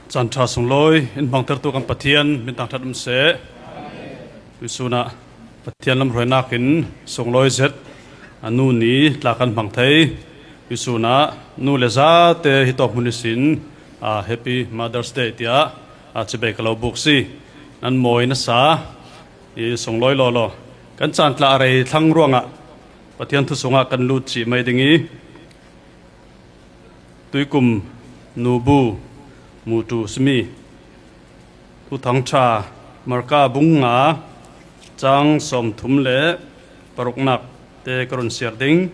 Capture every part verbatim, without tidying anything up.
Caan ṭha sunglawi in hmangtertu kan Pathian min thangṭhat um seh. Tuisunah Pathian lamhruainakin sunglawi zet a nu ni tla kan hmang thei. Tuisunah nu le zate hi tawk hmun ihsin, a, Happy Mother's Day tiah, a, cibai ka lo buk si. Nan mawi nasa i sunglawi lawlaw. Kan caan tla a rei thlang ruangah Pathian thu sungah kan lut cih mai ding i, Tuikum Nubu mutu simi Thuthangṭha Marka bung nga cang sawmthum le paruknak te ka run siar ding.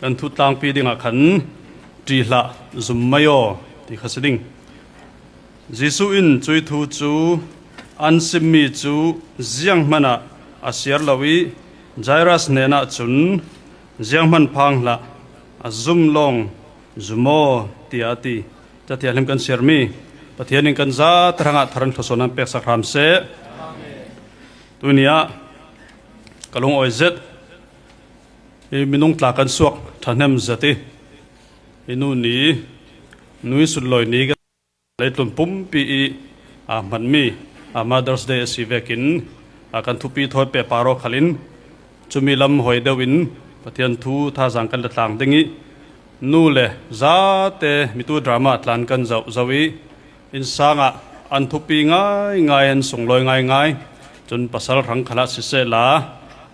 Kan thu tlangpi dingah khan ṭihlah zum mai aw ti kha si ding. Jesuh in cuih thu cu an simmi cu zianghman ah a siar lo i Jairus hnenah cun, "Zianghman phang hlah, a zum lawng zum aw," tiah a ti. Cathianghlim kan siarmi Pathian in kan zate hrangah thar in thluasuah nan peksak hram seh. Tuni ah ka lungawi zet i minung tla kan suak ṭhahnem zet i, i nu ni, nu i sunlawi ni kan leitlun pumpi i, a, hmanmi, a, Mother's Day a si vekin, a, kan thupi thawi pehpar aw khalin, cumi lam hawi deuh in Pathian thu thazaang kan la tlang ding i, nu le zate mitu drama tlan kan zoh zo i, innsang ah an thupi ngaingai, an sunglawi ngaingai. Cun pasal hrang khalah sisehla,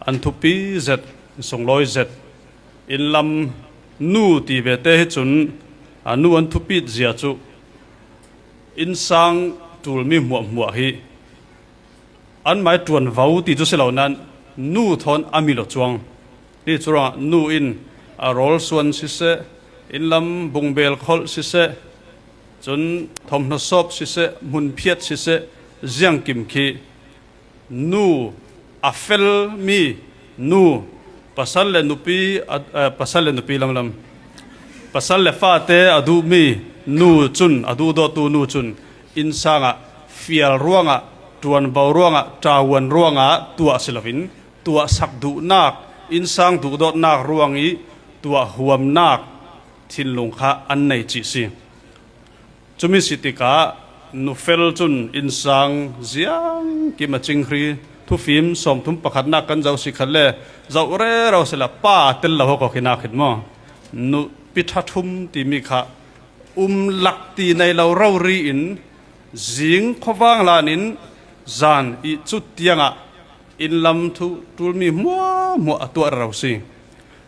an thupi zet, sunglawi zet, innlam nu ti ve te hi cun, a, nu an thupit zia cu innsang ṭulmi hmuahhmuah hi anmai ṭuanvo ti cu si lo nain nu thawn a mi lo cuang. Ti cu ruangah nu in a rawl suan siseh, innlam bungbel kholh siseh, cun thawmhnaw sawp siseh, hmunphiat siseh, ziangkim khi nu a felmi nu, pasal le nupi, a, a, pasal le nupi lamlam, pasal le fate a duhmi nu cun, a duhdawtu nu cun, innsang ah fial ruangah, ṭuanvo ruangah, ṭuanvo ruangah tuah si loin, tuahsak duhnak, innsang duhdawtnak ruang i tuah huamnak thinlung kha an nei cih si. Cumi si tikah nufel cun innsang ziangkim a cinghri, thufim sawmthum pakhatnak kan zoh si khalle, zoh rero sila pa tel lo ko khi nak hin maw? Nupi ṭhathum timi kha um lak ti nei lo rori in zing khuavang lan in zan i cut tiangah innlam thu ṭulmi hmuahhmuah a tuah rero si.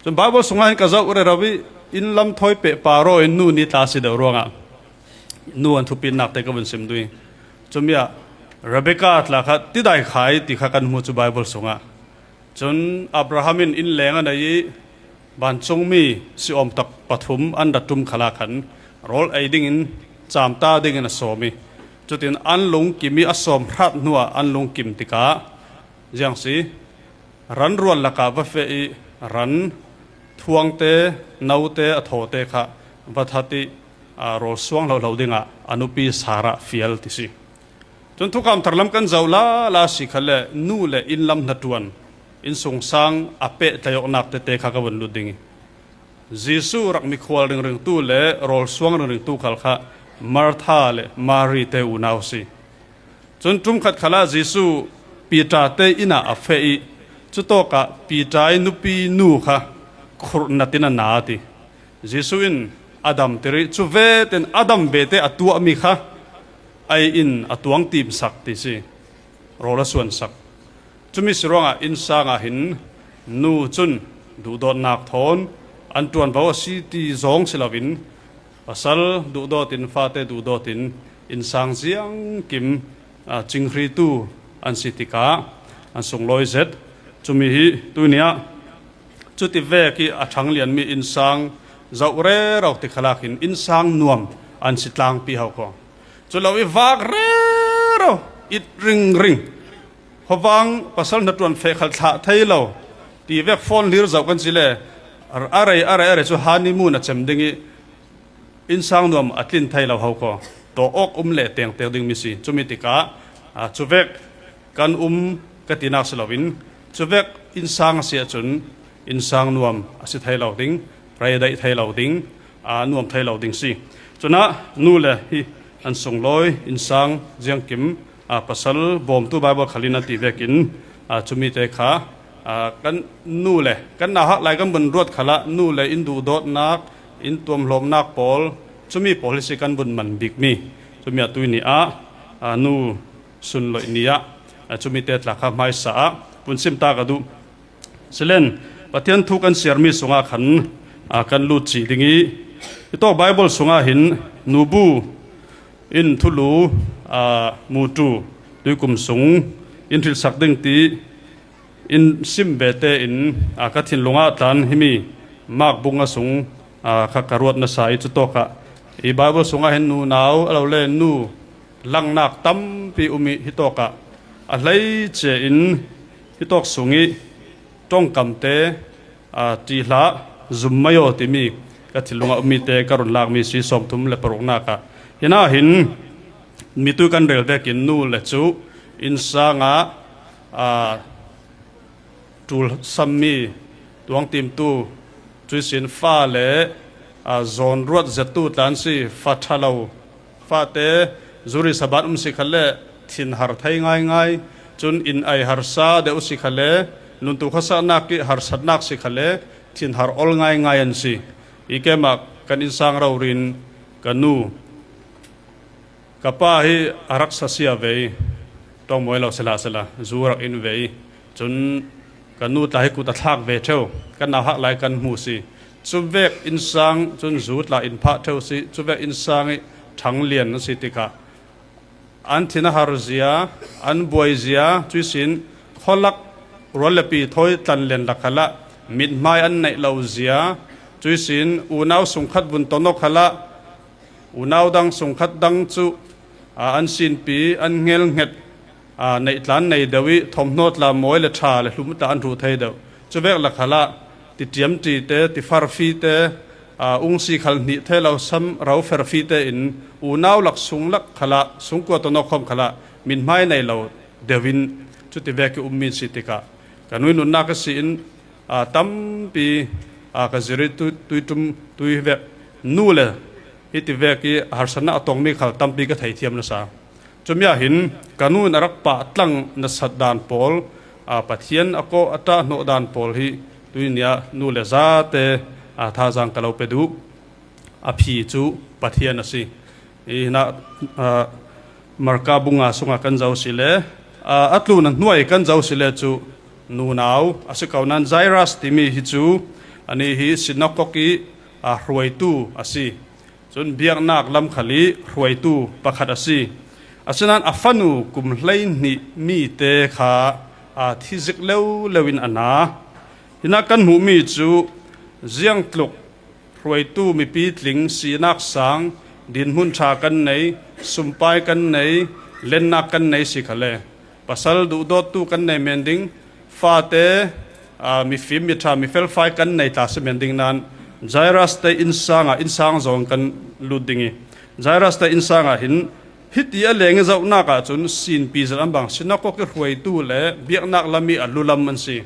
Cun Baibal sungah hin ka zoh rero i innlam thawi pehpar aw in nu ni tla si deuh ruangah nu an thupitnak te ka vun sim duh i, cumi ah Rebecca tla kha tidai khai ti kha kan hmu cu Baibal sungah. Cun Abraham in inn leng a nei i vancungmi siawm tak pathum an rat ṭum khalah khan rawl ei dingin camta dingin a sawm i, cutin an lungkim i a sawm hrat hnuah an lungkim tikah ziang si, ran rual lakah va feh i ran thuangte, note, a thawte kha va that i, aa, rawl suang hlohlo dingah a nupi Sarah fial ti si. Cun thukam thar lam kan zoh lala si khalle nu le innlam hnaṭuan, innsungsang a pehtlaiawknak tete kha ka vun lut ding i, Jesuh rak mikhual ringringtu le rawl suang ringringtu khal kha Martha le Mary te unau si. Cun ṭumkhat khalah Jesuh Peter te inn ah a feh i, cutawkah Peter i nupi nu kha khurhnat in a na ti. Jesuh in a damter i, cu ve ten a dam ve te a tuahmi kha ei in a tuang timsak ti si, rawl a suansak. Cumi si ruangah innsang ah hin nu cun duhdawtnak thawn an ṭuanvo a si ti zong si loin, pasal duhdawt in, fate duhdawt in innsang ziangkim, aa, cinghritu an si tikah an sunglawi zet. Cumi hi tuni ah cuti vek i a ṭhanglianmi innsang zoh rero ti khalah hin innsang nuam an si tlangpi ho ko. Cu lo i vak rero, it ringring, khuavang pasal hnaṭuan feh khal thlah thei lo ti vek phone hlir zoh kan si le, a rei, a rei, a rei cu honeymoon a cem ding i innsang nuam a tlin thei lo ho ko. Tawh awk um le tengtek dingmi si. Cumi tikah, aa, cuvek kan um ka tinak si loin, cuvek innsang a si ahcun innsang nuam a si thei lo ding, rei daih thei lo ding, aa, nuam thei lo ding si. Cunah nu le hi an sunglawi innsang ziangkim, aa, pasal bawmtu Bible khalin a ti vekin, aa, cumite kha, aa, kan nu le kan nauhak lai kan vun ruat khalah nu le in duhdawtnak, in tuamhlawmnak pawl, cumi pawl hi si kan vun man bikmi. Cumi ah tui ni ah, aa, nu sunloih ni ah, aa, cumite tla kha hmaisa ah vun sim ta ka duh. Silen, Pathian thu kan siarmi sungah khan, aa, kan lut cih ding ih, hitawk Bible sungah hin nubu in thulu, aa, mutu tuikum sung in hrilhsak ding ti in sim vete in, aa, ka thinlung ah tlan himi Mark bung a sung, aa, kha ka ruat nasa ih cutawkah ih Bible sungah hin nunau a lo le nu langnak tampi um ih hitawkah a hleice in hitawk sungih ṭongkamte, aa, ṭihlah, zum mai aw timi ka thinlungah ummite ka run lakmi si sawmthum le paruknak ah. Hinah hin mitui kan rel vekin nu le cu innsang ah, aa, ṭulsammi, tuangtimtu, cuihsin fa le, aa, zawnruat zettu tla an si, fa ṭha lo, fate zuri saban um si khalle thinhar thei ngaingai. Cun inn ai harsa deuh si khalle, nuntu khuasaknak ih harsatnak si khalle thinhar ol ngaingai an si. Ih keimah kan innsang rori in ka nu, ka pa hi a rak sasia ve ih, ṭongmawi lo sila sila zu rak in ve ih, cun ka nu tla hi kut a thlak ve ṭheu, kan nauhak lai kan hmu si. Cuvek innsang cun zu tla in phah ṭheu si, cuvek innsang ih ṭhang lian a si tikah an thin a har zia, an buai zia, cuihsin khualak rual le pi thawi tlan lian lak khalah mithmai an neih lo zia, cuihsin unau sungkhat vun ton aw khalah unau dang sungkhat dang cu, aa, an sinpi, an ngelhnget, aa, neih tla an nei deuh ih thawmhnaw tla mawi le ṭha le hlum tla an hruh thei deuh. Cuvek lak khalah tiṭiamṭite, tifarfite, aa, ungsi khal hnih thei lo sam roferfite in unau lak sung lak khalah sungkua ton aw khawm khalah mithmai nei lo deuh in cuti vek ih ummi si tikah ka nu ih nunnak ihsin, aa, tampi, aa, ka zir ih tui, tuiṭum, tui vek nu le hiti vek ih harsatnak a tongmi khal tampi ka theithiam nasa. Cumi ah hin ka nu in a rak pahtlang nasat dan pawl, aa, Pathian a kawh a ṭah hnawh dan pawl hi tui ni ah nu le zate, aa, thazaang ka lo pe duh. A phi cu Pathian a si. Ih hinah, aa, Marka bung nga sungah kan zoh si le, aa, a tlun a hnuai kan zoh si le cu nunau a si ko nain Jairus timi hi cu anih hi sinakok ih, aa, hruaitu a si. Cun biaknak lam khal ih hruaitu pakhat a si. Asinain a fanu kum hleihnih mite kha, aa, thizik leuleu in a na. Hinah kan hmuhmi cu ziangtluk hruaitu mipi tling sinak sang dinhmun ṭha kan nei, sumpai kan nei, lennak kan nei si khale, pasal duhdawttu kan nei men ding, fate, aa, mifim, miṭha, mifelfai kan nei tla si men ding nain Jairus te innsang ah innsang zawng kan lut ding ih Jairus te innsang ah hin hiti a leng ih zohnak ahcun sinpi zet an bang, sinakok ih hruaitu le biaknak lam ih a lulam an si.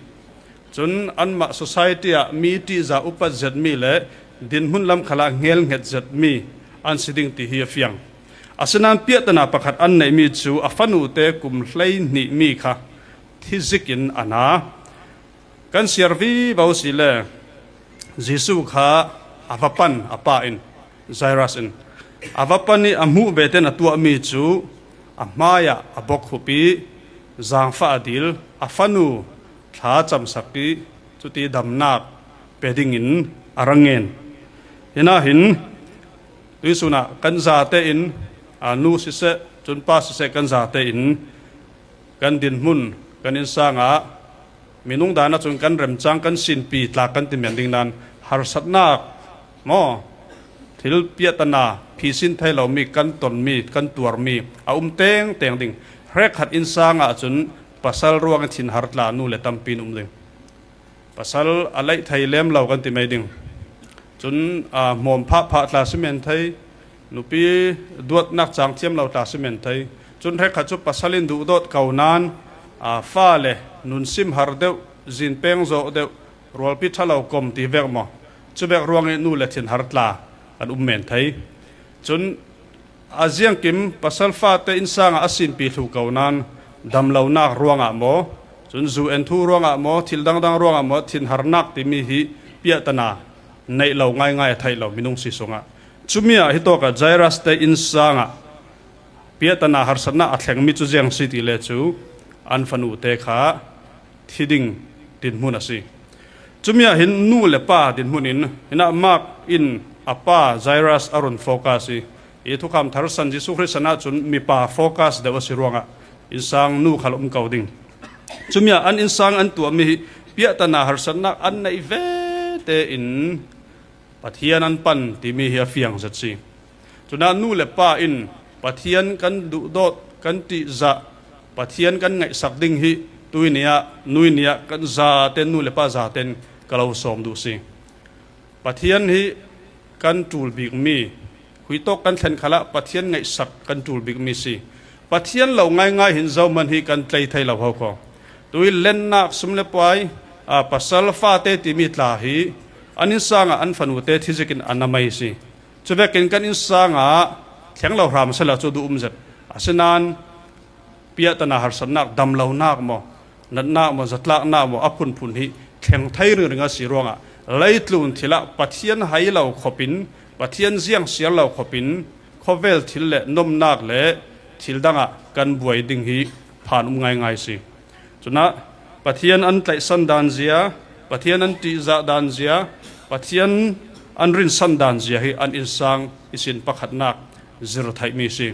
Cun anmah society ah mi ṭihzah upat zetmi le dinhmun lam khalah ngelhnget zetmi an si ding ti hi a fiang. Asinain piahtana pakhat an neihmi cu a fanute kum hleihnih mi kha thizik in a na. Kan siar vivo si le Jesuh kha a va pan a pa in, Jairus in a va pan ih a hmuh ve tein a tuahmi cu a hmaiah a bokkhup ih zaangfah a dil, a fanu thla camsak ih cuti damnak pe dingin a ra ngen. Hinah hin tuihsun ah kan zate in, aa, nu siseh, cun pa siseh kan zate in kan dinhmun, kan innsang ah minung dan ahcun kan remcang, kan sinpi tla kan ti men ding nain harsatnak maw, thil piahtana, phisin thei lomi, kan tonmi, kan tuarmi a um tengteng ding. Hrekkhat innsang ahcun pasal ruangih thinhar tla nu le tampi in um ding. Pasal a leih thei lem lo kan ti mai ding. Cun, aa, hmawm phahphah tla si men thei, nupi duatnak cang thiam lo tla si men thei. Cun hrekkhat cu pasal in duhdawt ko nain, aa, fale nun sim har deuh, zin peng zawh deuh, rualpi ṭha lo kom ti vek maw? Cuvek ruangih nu le thinhar tla an um men thei. Cun a ziangkim pasal fate innsangah a sinpi thlu ko nan damlonak ruangah maw, cun zu en thu ruangah maw, thil dangdang ruangah maw, thinharnak timi hi piahtana neih lo ngaingai a theih lo minung si sungah. Cumi ah hitawkah Jairus te innsangah piahtana harsatnak a thlengmi cu ziang si ti le cu an fanu te kha thi ding dinhmun a si. Cumi ah hin nu le pa dinhmun in hinah Mark in a pa Jairus a run focus i, i thukham thar san Jesuh Khrih san ahcun mipa focus deuh a si ruangah innsang nu khal um ko ding. Cumi ah an innsang an tuahmi hi piahtana harsatnak an neih ve tein Pathian an pan timi hi a fiang zet si. Cunah nu le pa in Pathian kan duhdawt, kan ṭihzah, Pathian kan ngaihsak ding hi tuini ah, nuini ah kan zaten, nu le pa zaten ka lo sawm duh si. Pathian hi kan ṭul bikmi, khuitawk kan thlen khalah Pathian ngaihsak kan ṭul bikmi si. Pathian lo ngaingai hin zohman hi kan tlei thei lo ho kho. Tui lennak, sum le puai, aa, pasal fate timi tla hi an innsangah an fanute thi zikin a na mai si. Cuvekin kan innsangah thleng lo hram sehla cu duh um zet. Asinain piahtana harsatnak, damlonak maw, natnak maw, zatlaknak maw, a phunphun hi thleng thei ringring a si ruangah leitlun thilah Pathian hai lo khopin, Pathian ziangsiar lo khopin, khawvel thil le nomnak le thil dangah kan buai ding hi phan um ngaingai si. Cunah Pathian an tlaihsan dan zia, Pathian an ṭihzah dan zia, Pathian an rinsan dan zia hi an innsang ihsin pakhatnak zir theihmi si.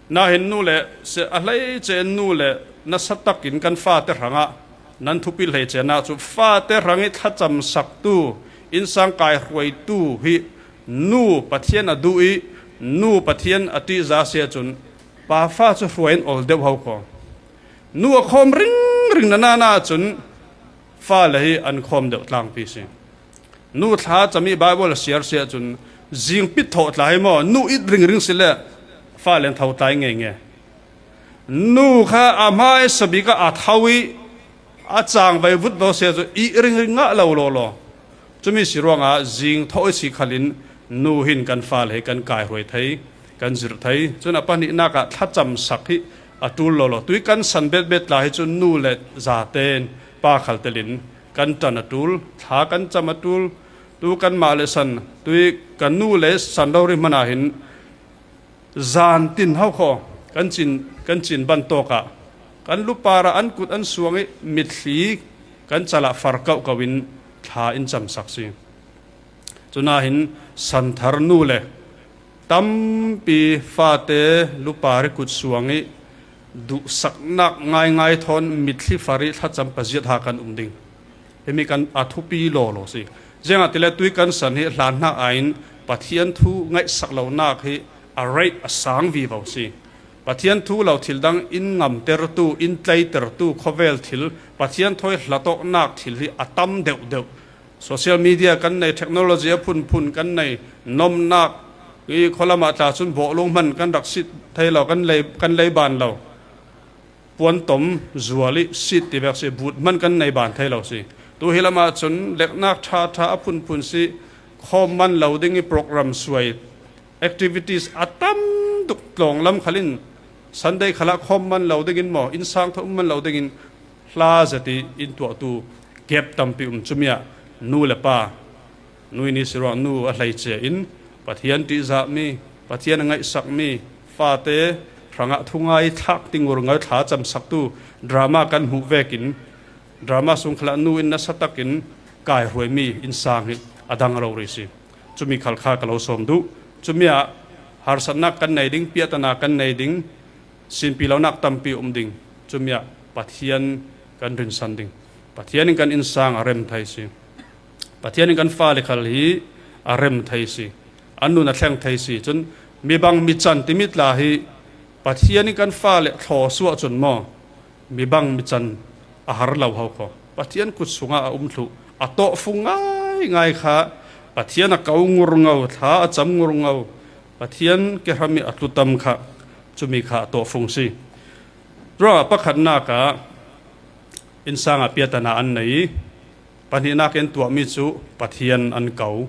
Nahin nu le se a hleice in nu le nasa takin kan fate hrangah nan thupi hleice nak cu fate hrangih thlacamsaktu, innsang kaihruaitu hi nu Pathian a duh i nu Pathian a ṭihzah si ahcun pa fa cu hruai in ol deuh ho kho. Nu a khawm ringring na nana cun fale hi an khawm deuh tlangpi si. Nu thla cam i Baibal a siar si ahcun zingpit thawh tla hi maw, nu it ringring si le fale an tho tlai ngenge. Nu kha a hmaisa bik ah a tho i a cangvai vut lo si ahcun ih ringring ngah lo lawlaw. Cumi si ruangah zing thawh i si khalin nu hin kan fale hi kan kaihruai thei, kan zirh thei. Cun a pahnihnak ah thlacamsak hi a ṭul lawlaw. Tui kan san betbet tla hi cun nu le zaten pa khal telin kan ṭan a ṭul, thla kan cam a ṭul. Tu kanmah le san, tui kan nu le san lo rih hmanh ah hin zan tin ho kho kan cin, kan cin ban tawk ah kan lupar ah an kut an suang i mitthli kan cal ah far kauh ko in thla in camsak si. Cunah hin santhar nu le tampi fate lupar i kut suang i duhsaknak ngaingai thawn mitthli far i thlacam paziat ha kan um ding. Himi kan a thupi lawlaw si. Ziangahtile tui kan san hi hlan hnak aiin Pathian thu ngaihsak lonak hi a rate a sang vivo si. Pathian thu lo thil dang in ngamtertu, in tleitertu, khawvel thil, Pathian thawi hlatawknak thil hi a tam deuhdeuh. Social media kan nei, technology a phunphun kan nei, nomnak i khualam ah tla cun bawhlung hman kan rak sit thei lo, kan lei, kan lei ban lo. Puan tom zual i sit ti vek si, but hman kan nei ban thei lo si. Tu hi lam ah cun leknak ṭha ṭha a phunphun si, khawm man lo ding i program suai, activities a tam tuk tlawng lam khal in Sunday khal ah khawm man lo ding in maw, innsang thawn um man lo ding in hla zet i in tuahtu gap tampi um. Cumi ah nu le pa, nu i ni si ruang nu a hleice in Pathian ṭihzahmi, Pathian a ngaihsakmi fate hrangah thungai thlak ti ngurngau thla camsaktu drama kan hmuh vekin drama sung khalah nu in nasa takin kaihruaimi innsang hi a dang rori si. Cumi khal kha ka lo sawm duh. Cumi ah harsatnak kan nei ding, piahtana kan nei ding, sinpi lonak tampi um ding. Cumi ah Pathian kan rinsan ding. Pathian in kan innsang a rem thei si. Pathian in kan fale khal hi a rem thei si. An nun a thleng thei si. Cun mibang mican timi tla hi Pathian in kan fale thlawsuah cun maw, mibang mican a har lo ho kho. Pathian kut sungah a um thluh, a tawhfung ngaingai kha, Pathian a ko ngurngau, thla a cam ngurngau, Pathian kehram i a tlutam kha, cumi kha a tawhfung si. Ruangah pakhatnak ah innsang ah piahtana an nei i, pahnihnak in tuahmi cu Pathian an ko.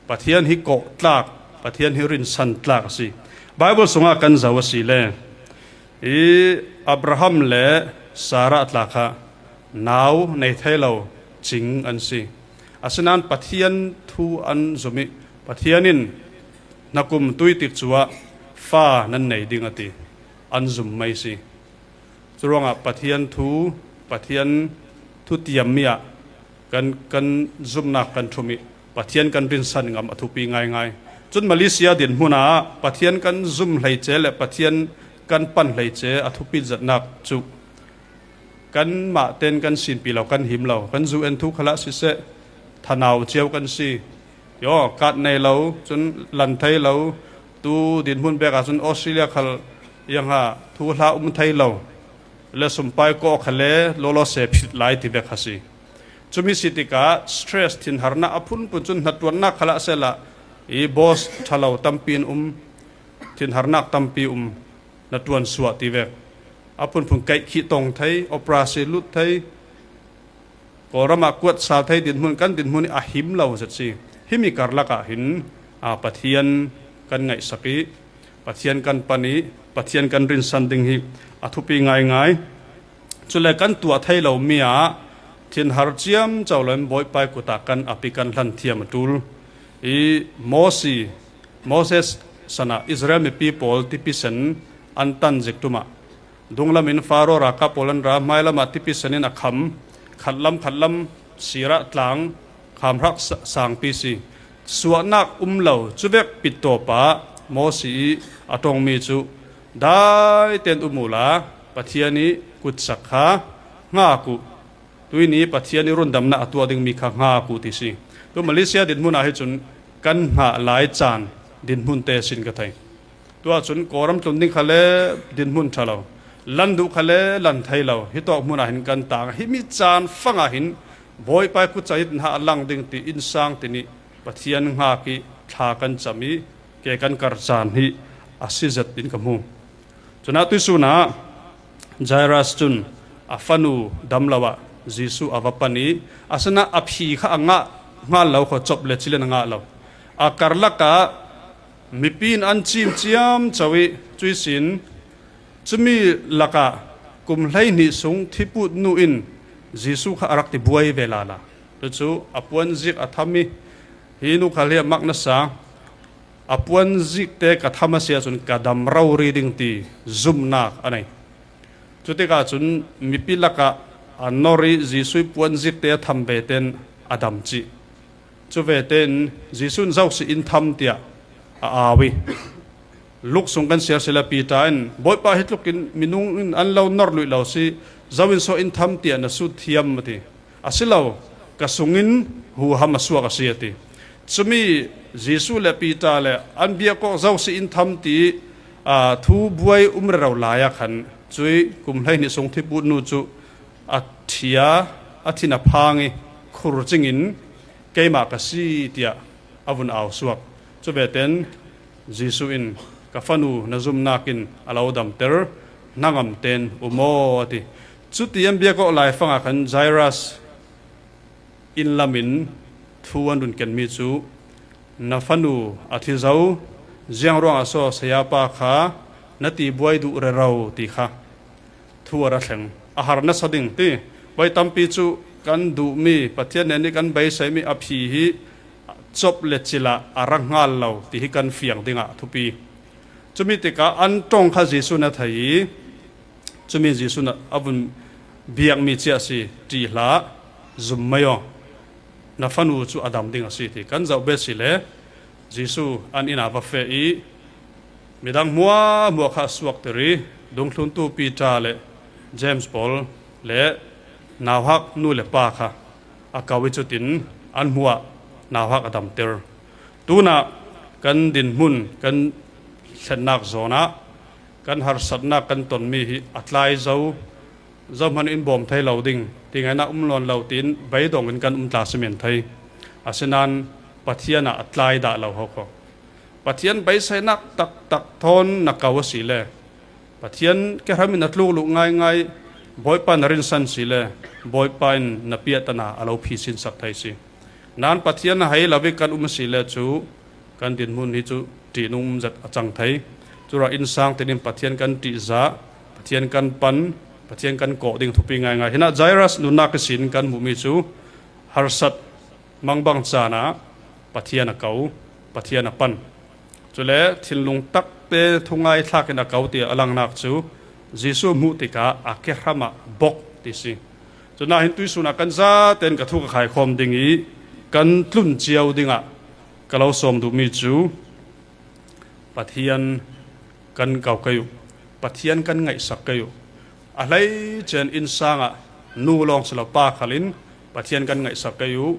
Pathian hi kawhtlak, Pathian hi rinsan tlak a si. Bible sungah kan zoh a si le i Abraham le Sarah tla kha nau nei thei lo cing an si. Asinan Pathian thu an zum i Pathian in na kum tuitik cuah fa nan nei ding a ti. An zum mai si. Curuangah Pathian thu, Pathian thu tiammi ah kan, kan zumnak kan thum i Pathian kan rinsan ngam a thupi ngaingai. Cun Malaysia dinhmun ah Pathian kan zum hleice le Pathian kan pan hleice a thupi zatnak cu kanmah ten kan sinpi lo, kan him lo. Kan zu en thu khalah siseh, thanau cio kan si. Yo, kat nei lo, cun lan thei lo. Tu dinhmun bek ah cun Australia khal iang ha thu hla um thei lo. Le sumpai kawh kha le lawlaw se philh lai ti vek kha si. Cumi si tikah stress, thinharnak a phunphun cun hnaṭuannak khalah sehla i boss ṭhalo tampi an um, thinharnak tampi um, hnaṭuan suah ti vek. A phunphun kaih khih tong thei, operasi lut thei, Kawlram ah kuat sal thei dinhmun, kan dinhmun hi a him lo zet si. Himi karlak ah hin, aa, Pathian kan ngaihsak i, Pathian kan pan i, Pathian kan rinsan ding hi a thupi ngaingai. Cule kan tuah thei lomi ah thinhar ciamco loin Bawipa ih kut ah kan ap i kan hlan thiam a ṭul. I Mosi, Moses san ah Israel mipi pawl tipi sen an tan zik ṭum ah, dunglam in Faro ralkap pawl an ra, hmailam ah tipi sen in a kham, khatlam khatlam sirah tlang, khamhrak sa-, sangpi si. Suahnak um lo, cuvek pittawp ah Mosi ih a ṭongmi cu, dai tein um uhla, Pathian ih kutsak kha hngak uh. Tuihni Pathian ih rundamnak a tuah dingmi kha hngak uh ti si. Tu Malaysia dinhmun ah hi cun kan hngah lai caan dinhmun te sin ka thei. Tuah cun Kawlram tlun ding kha le dinhmun ṭha lo, lan duh kha le lan thei lo, hitawk hmun ah hin kan tang. Himi caan fang ah hin Bawipa ih kutsak hi hna a lang ding ti innsang tin ih Pathian hngak ih thla kan cam i ke kan kar caan hi a si zet in ka hmu. Cun ah tuihsun ah Jairus cun a fanu dam lo ah Jesuh a va pan i, asinain a phi kha a ngah hngal lo kho, cop le cil in a ngah lo. A karlak ah mipi in an cim ciamco i cuih sin cumi lakah kum hleihnih sung thiputnu in Jesuh kha a rak ti buai ve lala. Cucu a puan zik a tham i, hi nu khal hi a mak nasa, a puan zikte ka tham a si ahcun ka dam rori ding ti zumnak a nei. Cutikah cun mipi lakah a nor i Jesuh ih puan zikte a tham ve tein a dam cih. Cu ve tein Jesuh in zo si in tham tiah a au i, Luk sung kan siar sila Peter in, "Bawipa, hi tlukin minung in an lo nor luih lo si, zo in so in tham tiah na sut thiam?" a ti. "A si lo, ka sungin huham a suak a si," a ti. Cumi Jesuh le Peter le an biak awk zo si in tham ti, aa, thu buai um rero lai ah khan cuih kum hleihnih sung thiputnu cu a ṭhia, a thin a phang i khur cingin, "Keimah ka si," tiah a vun au suak. Cu ve tein Jesuh in, "Ka fanu na zumnak in a lo damter, hnangam tein um aw," a ti. Cuti an biak awk laifang ah khan Jairus inn lam in thu an run kenmi cu, "Na fanu a thi zo, ziang ruangah so sayapa kha na ti buai duh rero?" ti kha thu a ra thleng. A har nasa ding ti. Voi tampi cu kan duhmi, Pathian nen ih kan beiseimi a phi hi cop le cil ah a ra hngal lo ti hi kan fiang dingah a thupi. Cumi tikah an ṭong kha Jesuh in a thei i, cumi Jesuh in a vun biakmi cia a si, "Ṭih hlah, zum mai aw, na fanu cu a dam ding a si," ti. Kan zoh bet si le Jesuh an inn ah va feh i midang hmuahhmuah kha a suakter i, dungthluntu Peter le James pawl le nauhak nu le pa kha a ko i cutin an hmuah nauhak a damter. Tunah kan dinhmun, kan thlennak zawn ah kan harsatnak kan tonmi hi a tlai zo, zohman in bawm thei lo ding, ti ngaihnak um nawn lo tiin beidong in kan um tla si men thei. Asinain Pathian ah a tlai dah lo ho kho. Pathian beiseinak taktak thawn na ko a si le, Pathian kehram in na tluk luh ngaingai, Bawipa na rinsan si le, Bawipa in na piahtana a lo phisinsak thei si. Nan Pathian a hei lo i kan um a si le cu, Kan dinhmun hi cu ṭihnung zet a cang thei. Curuangah innsang tin in Pathian kan ṭihzah, Pathian kan pan, Pathian kan kawh ding thupi ngaingai. Hinah Jairus nunnak ihsin kan hmuhmi cu harsat mangbang caan ah Pathian a ko, Pathian a pan. Cule thinlung takte thungai thlak in a ko tiah a langnak cu Jesuh hmuh tikah a kehram ah bok ti si. Cunah hin tuihsun ah kan zaten ka thu ka khaikhawm ding ih kan tlun cio dingah ka lo sawm duhmi cu Pathian kan ko kei uh, Pathian kan ngaihsak kei uh. A hleice in innsang ah nu lawng si lo pa khal in Pathian kan ngaihsak kei uh.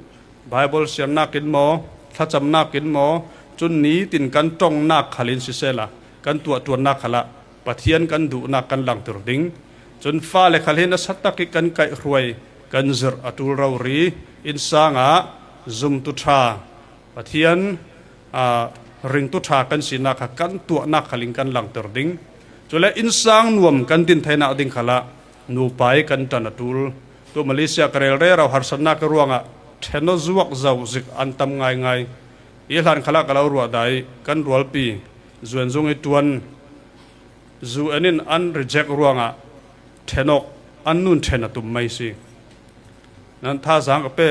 Baibal siarnak in maw, thlacamnak in maw, cun nitin kan ṭongnak khal in sisehla kan tuahṭuannak khalah Pathian kan duhnak kan langter ding. Cun fale khal hi nasatak ih kan kaihhruai, kan zirh a ṭul rori, innsang ah zumtu ṭha, Pathian, aa, ringtu ṭha kan sinak kha kan tuahnak khal in kan langter ding. Cule innsang nuam kan din theinak ding khalah nupa ih kan ṭan a ṭul. Tu Malaysia ka rel rero harsatnak ih ruangah ṭhen aw zuak zo zik an tam ngaingai. Ih hlan khalah ka lo ruah dah ih kan rualpi zuenzung ih ṭuan, zu en in an reject ruangah ṭhen awk an nun ṭhen a tum mai si. Nan thazaang ka pe.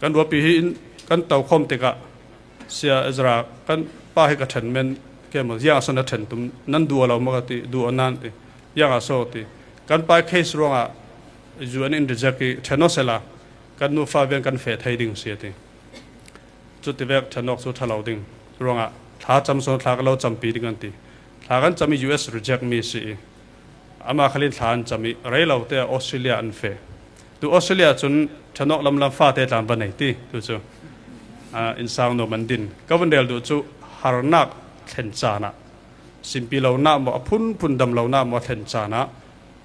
Kan rualpi hi in kan tokhawm tikah Sia Ezra, kan pa hi ka ṭhen men, ke maw, ziangah so na ṭhen tum, nan duh aw lo maw ka ti, duh aw nan ti, ziangah so ti. Kan pa ih case ruangah U N in reject ih ṭhen aw sehla kan nufa vian kan feh thei ding si a ti. Cutivek ṭhen awk cu ṭha lo ding ruangah thla cam so thla ka lo campi ding an ti. Thla kan cam ih U S reject mi si ih, amah khal in thla an cam ih rei lo te ah Australia an feh. Tu Australia cun ṭhen awk lamlam fate tla an va nei ti. Tu cu, aa, innsang nuam an din. Ka vun rel duh cu harnak thlen caan ah, simpi lonak maw, a phunphun dam lonak maw, a thlen caan ah,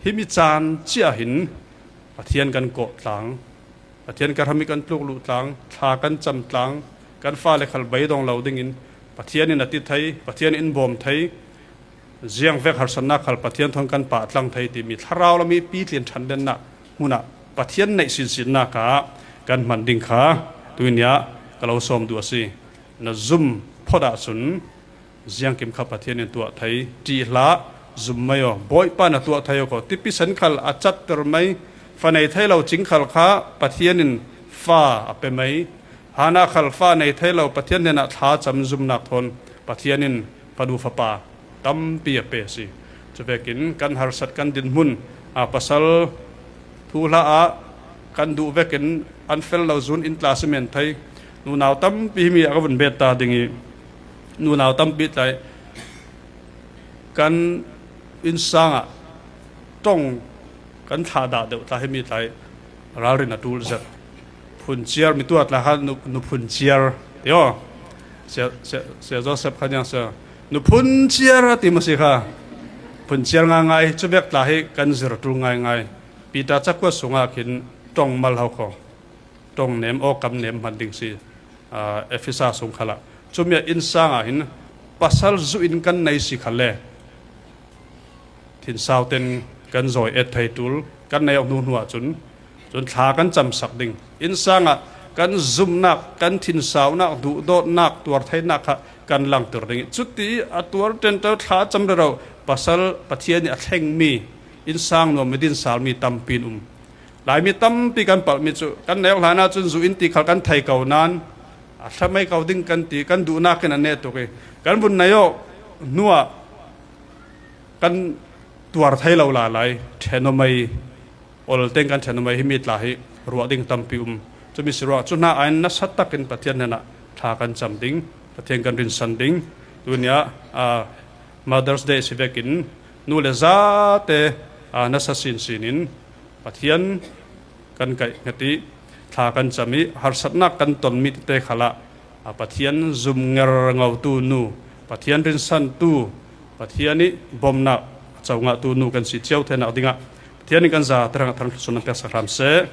himi caan cia hin Pathian kan kawh tlang, Pathian kan hram ih kan tluk luh tlang, thla kan cam tlang, kan fale khal beidong lo dingin Pathian in a ti thei, Pathian in bawm thei, ziangvek harsatnak khal Pathian thawn kan pah tlang thei timi thlarau lam ih pitling ṭhanlennak hmun ah Pathian neih sinsinnak ah kan hman ding kha tuini ah ka lo sawm duh a si. Na zum phot ahcun ziangkim kha Pathian in tuah thei, ṭih hlah, zum mai aw, Bawipa na tuah thei aw ko, tipi sen khal a catter mai, fa nei thei lo cing khal kha Pathian in fa a pe mai. Hana khal fa nei thei lo, Pathian hnenah thla cam zumnak thawn Pathian in fanu fapa tampi a pe a si. Cuvekin kan harsat kan dinhmun, aa, pasal thuhla ah kan duh vekin an fel lo zun in tla si men thei. Nunau tampi himi a ka vun bet ta ding ih, nunau tampi tlai kan innsang ah ṭong kan thlah dah deuh tla himi tlai ralrin a ṭul zet. Phunciar mi tuah tla kha nu, nu phunciar ti aw. Sia, sia, sia Joseph kha niang sia, nu phunciar a ti maw si kha. Phunciar ngaingai, cuvek tla hi kan zir a ṭul ngaingai. Peter cakuat sungah khin ṭong mal ho kho. Ṭong nem aw, kam nem hman ding si, aa, Efesa sung khalah. Cumi ah innsang ah hin pasal zu in kan nei si khalle, thinsau ten kan zawi et thei ṭul kan nei awk hnu hnu ahcun, cun thla kan camsak ding. Innsang ah kan zumnak, kan thinsaunak, duhdawtnak, tuar theinak kha kan langter ding ih, cuti a tuar ṭenṭo thla cam rero pasal Pathian ih a thlengmi, innsang nuam ih dinsalmi tampi in um. Laimi tampi kan palhmi cu kan nei awk hlan ahcun zu in ti khal kan thei ko nain, a hlamai ko ding kan ti, kan duhnak in a neh tuk ih, kan vun nei awk hnuah kan tuar thei lo lai lai, ṭhen aw mai, ol teng kan ṭhen aw mai, himi tla hi ruah ding tampi um. Cumi si ruangah cu hna aiin nasa takin Pathian hnenah thla kan cam ding, Pathian kan rinsan ding. Tuni ah, aa, Mother's Day si vekin nu le zate, aa, nasa sinsin in Pathian kan kaih hngat ih thla kan cam ih harsatnak kan tonmi tete khalah, aa, Pathian zumnger ngotu nu, Pathian rinsantu, Pathian ih bawmhnak a co ngahtu nu kan si cio theinak dingah Pathian in kan za terang a thar sun an peksak hram seh.